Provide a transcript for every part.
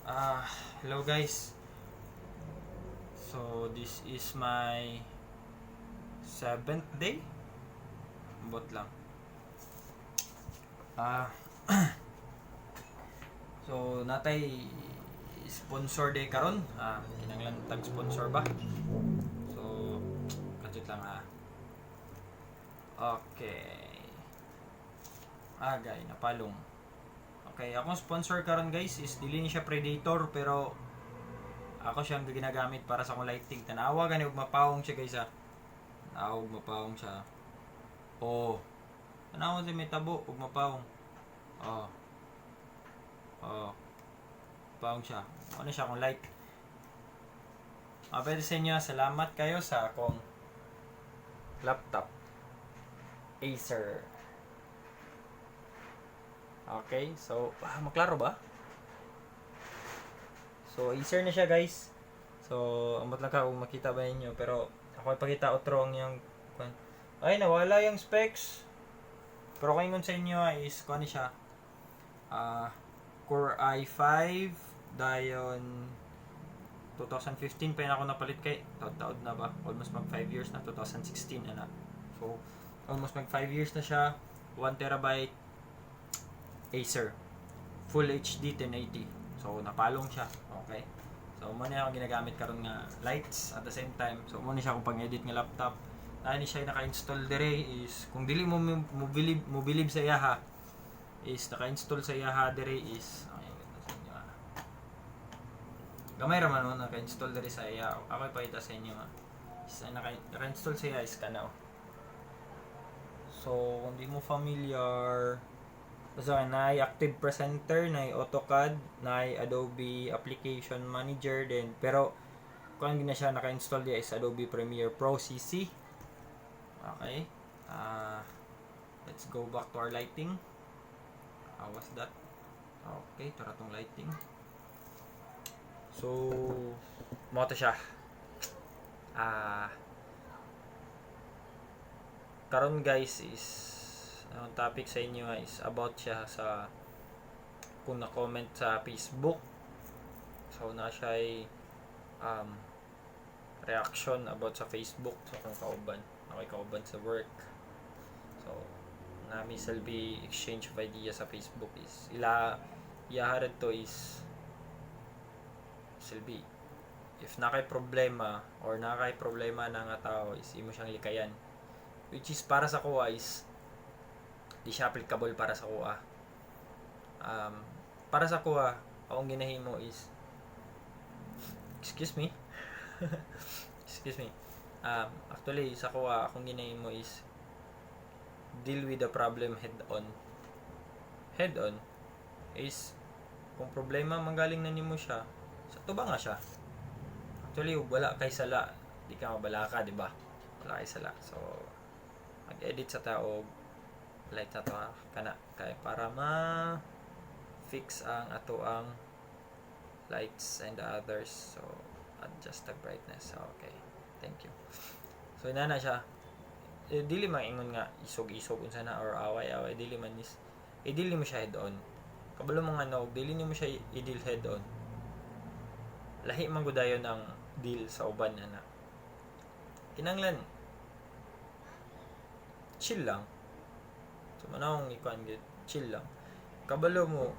Hello guys. So this is my seventh day. Ambot lang. So natay sponsor day karon. Kinanglan tag sponsor ba? So kadiyot lang ah. Okay. Agay, napalong. Okay, akong sponsor karon, guys, is dili ni siya Predator, pero ako siyang ginagamit para sa akong lighting. Tanawa gani og mapawong siya, guys, ah. Tanawa og mapawong siya. Oh. Tanawa siya, may tabo og mapawong. Oh. Oh. Pawong siya. Ano siya akong light. Pwede sa inyo, salamat kayo sa akong laptop. Acer. Okay, so, maklaro ba? So, Acer na siya, guys. So, ambot lang ka kung makita ba ninyo. Pero, ako ipakita otro ang iyang kwan. Ay, nawala yung specs. Pero kung ingon sa inyo is, kung ano siya, Core i5, dayon 2015 pa yun ako napalit kay, taod-taod na ba? Almost mag 5 years na, 2016 na na. So, almost mag 5 years na siya, 1 terabyte, Acer. Full HD 1080. So, napalong siya. Okay. So, mao na akong ginagamit karon nga lights at the same time. So, mao na siya akong pang-edit nga laptop. Na ni siya naka-install dire is kung dili mo mo bilib sa iyaha is naka-install sa iyaha dire is ay sa inyo ah. Gamay ra man no, naka-install dire sa iya. Ako ipakita sa inyo ah. Is naka-install sa iya is kana. So, kung di mo familiar, so, naay Active Presenter, naay AutoCAD, naay Adobe Application Manager din. Pero kung na siya naka-install diya is Adobe Premiere Pro CC. Okay. Let's go back to our lighting. How was that? Okay, tara tong lighting. So, mao to siya. Karon guys, is ang topic sa inyo is about siya sa kung na-comment sa Facebook. So, na siya ay reaction about sa Facebook sa akong kauban. Ako'y kauban sa work. So, nami selby exchange of ideas sa Facebook is ila iyaha to is silbi if na kay problema or na kay problema na nga tao is imo siyang likayan, which is para sa kuha is di siya applicable para sa kuha. Para sa kuha, akong ginahimo is, excuse me, excuse me, actually sa kuha, akong ginahimo is deal with the problem head on. Head on is kung problema manggaling na nimo siya sa tuba nga siya. Actually, wala kay sala, di ka mabalaka, di ba? Wala kay sala. So mag-edit sa tao light sa to kana kay para ma fix ang ato ang lights and the others. So adjust the brightness. Okay, thank you. So inana siya eh, dili man ingon nga isog-isog unsa na or away-away, dili man is i-deal mo siya head on. Kabalo mo nga no, dili nimo siya i-deal head on, lahi man gud dayon ang deal sa uban ana. Kinanglan chill lang. So manawong ikuan gyud, chill lang. Kabalo mo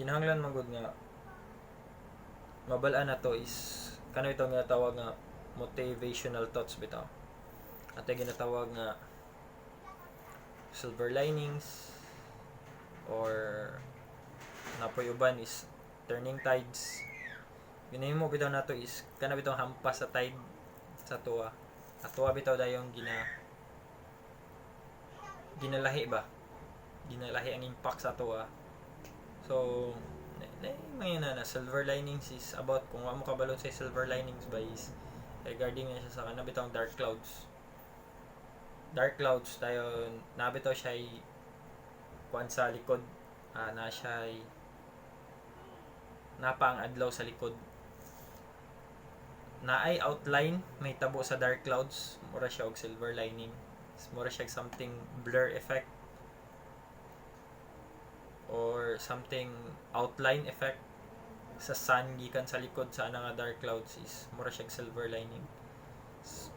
kinahanglan man gud nga mabal-an na to is kano ito nga tawag nga motivational thoughts bitaw at ginatawag nga silver linings or napoy uban is turning tides. Ginahimo bitaw nato is kana bitaw hampas sa tide sa tuwa atuwa bitaw dayong ginalahi ba, ginalahi ang impact sa tuwa. So na, na, na, na silver linings is about kung wa mo kabalon sa silver linings ba is regarding na siya sa kana bitawng dark clouds. Dark clouds tayo nabitaw siya ay kuan sa likod, na siya ay napa ang adlaw sa likod na ay outline may tabo sa dark clouds. Mura siya og silver lining, mura siya og something blur effect or something outline effect. Sa sun gikan sa likod sa ana nga dark clouds is mura siya silver lining.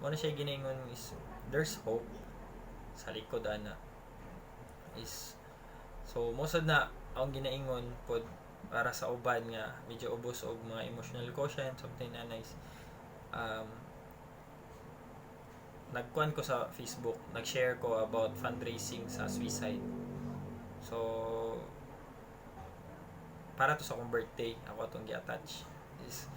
Mo na siya ginaingon is there's hope sa likod ana is. So mo sad na ang ginaingon pod para sa uban nga medyo ubos og mga emotional quotient, something na nice. Nagkuan ko sa Facebook, nag-share ko about fundraising sa suicide. So para to sa akong birthday, ako atong gi-attach is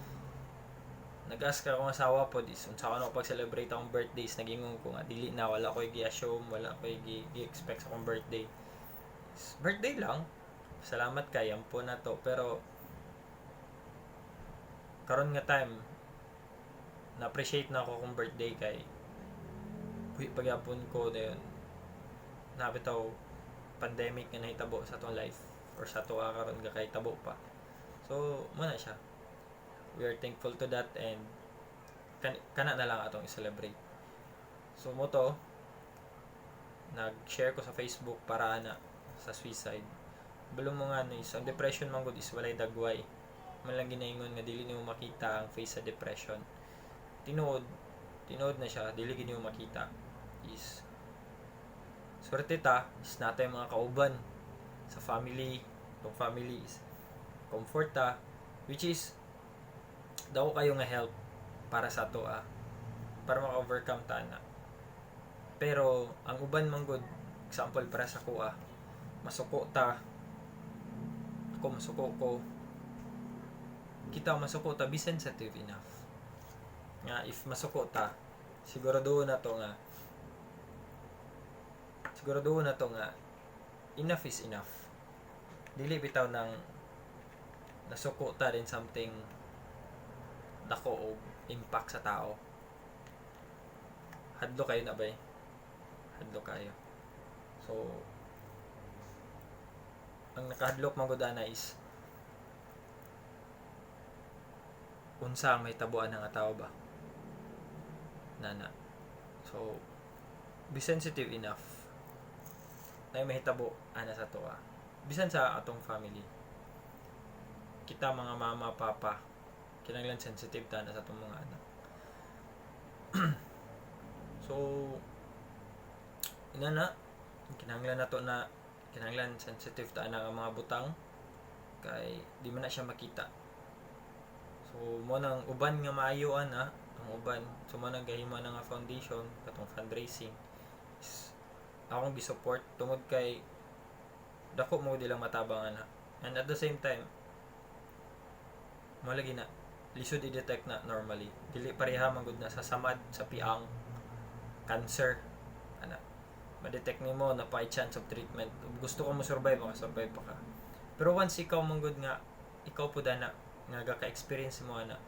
nag-ask akong asawa pod is unsa ko na pag-celebrate akong birthdays. Nagingon ko nga dili na, wala ko gi-assume, wala ko gi-expect sa akong birthday. Is birthday lang, salamat kay ampo na to. Pero karon nga time, na-appreciate na ako akong birthday kay buhi pagyapon ko. Dayon na bitaw pandemic nga nahitabo sa atong life or sa ato karon ga kahitabo pa. So mo na siya, we are thankful to that and kana na lang atong i-celebrate. So mo to nag-share ko sa Facebook para ana sa suicide. Balo mo nga no is ang depression man gud is walay dagway man lang. Ginaingon nga dili nimo makita ang face sa depression. Tinuod, tinuod na siya, dili gid nimo makita. Is swerte ta is natay mga kauban sa family, tong family is comfort ta, which is dako kayo nga help para sa ato ah, para maka-overcome ta na. Pero ang uban man gud, example para sa kuha, masuko ta, ako masuko ko. Kita masuko ta, be sensitive enough nga if masuko ta, sigurado na to nga enough is enough. Dili bitaw nang nasuko ta din something dako o impact sa tao. Hadlo kayo na bay, hadlo kayo. So ang nakahadlok man gud ana is unsa ang mahitabuan nga tao ba nana. So be sensitive enough na mahitabo ana sa atoa bisan sa atong family. Kita mga mama, papa, kinahanglan sensitive ta na sa atong mga anak. So ina na kinahanglan nato na kinahanglan sensitive ta na ang mga butang kay di man na siya makita. So mo nang uban nga maayo ana ang uban. So mo nang gahimo na nga foundation katong fundraising is akong gi-support tungod kay dako mo dilang matabang ana. And at the same time, mo lagi na lisod i-detect na. Normally dili pareha man gud na sa samad sa piang, cancer ana, ma-detect nimo na pa chance of treatment. Kung gusto ko mo survive, maka-survive pa ka. Pero once ikaw man gud nga ikaw pud ana nga ka-experience mo ana,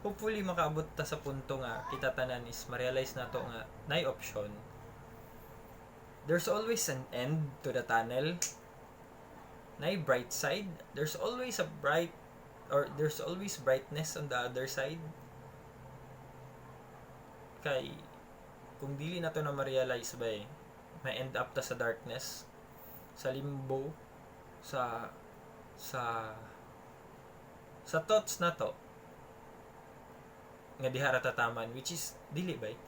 hopefully makaabot ta sa punto nga kita tanan is ma-realize nato nga nay option. There's always an end to the tunnel, nay bright side. There's always a bright or there's always brightness on the other side. Kay kung dili na to na ma-realize ba eh, may end up ta sa darkness, sa limbo, sa thoughts na to nga diha ra tataman, which is dili ba eh.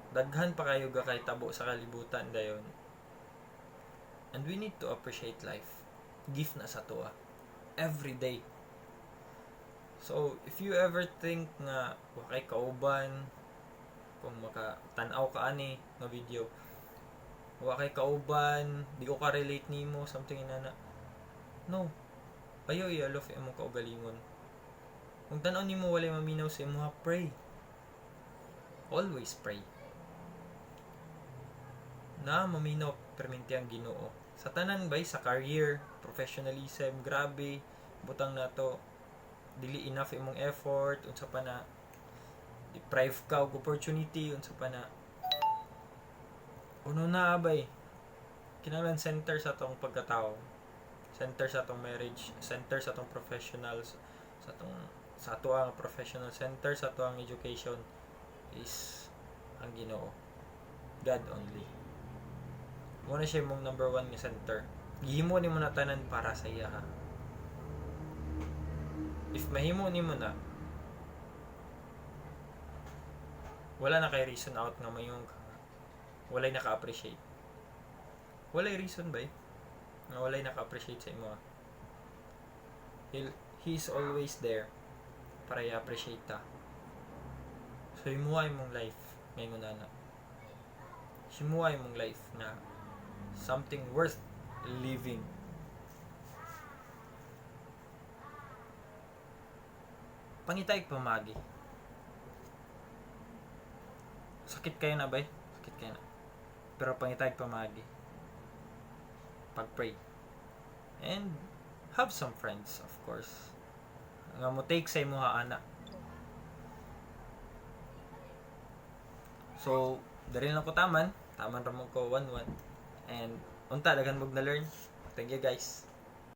Daghan pa kayo ga kahitabo sa kalibutan dayon and we need to appreciate life. Gift na sa atoa every day. So if you ever think nga wa kay kauban, kung maka tan-aw ka ani nga video, wa kay kauban, di ko ka relate nimo, something inana, no, ayaw i-alof imong kaugalingon. Kung tan-aw nimo walay maminaw sa imo, pray, always pray na maminaw perminti ang Ginoo sa tanan bay, sa career, professionalism. Grabe butang nato, dili enough imong effort, unsa pa na, deprive ka og opportunity, unsa pa na, uno na abay, kinahanglan center sa atong pagkatao, center sa atong marriage, center sa atong professionals, sa ato ang professional center, sa ato ang education is ang Ginoo. God only. Mo na siya imong number one nga center. Gihimo nimo na tanan para sa iya ha. If mahimo nimo na, wala na kay reason out nga mayong ka walay naka-appreciate. Walay reason ba eh nga walay naka-appreciate sa imo. He's always there para i-appreciate ta. So himuha imong life ngayon na na. Himuha imong life na something worth living. Pangitay pamagi. Sakit kayo na bay? Sakit kayo na. Pero pangitay pamagi. Pag-pray. And have some friends, of course, nga mo take sa imuha ana. So, diri lang ko taman. Taman ra mo ko 1-1. And unta daghan mo na learn. Thank you, guys.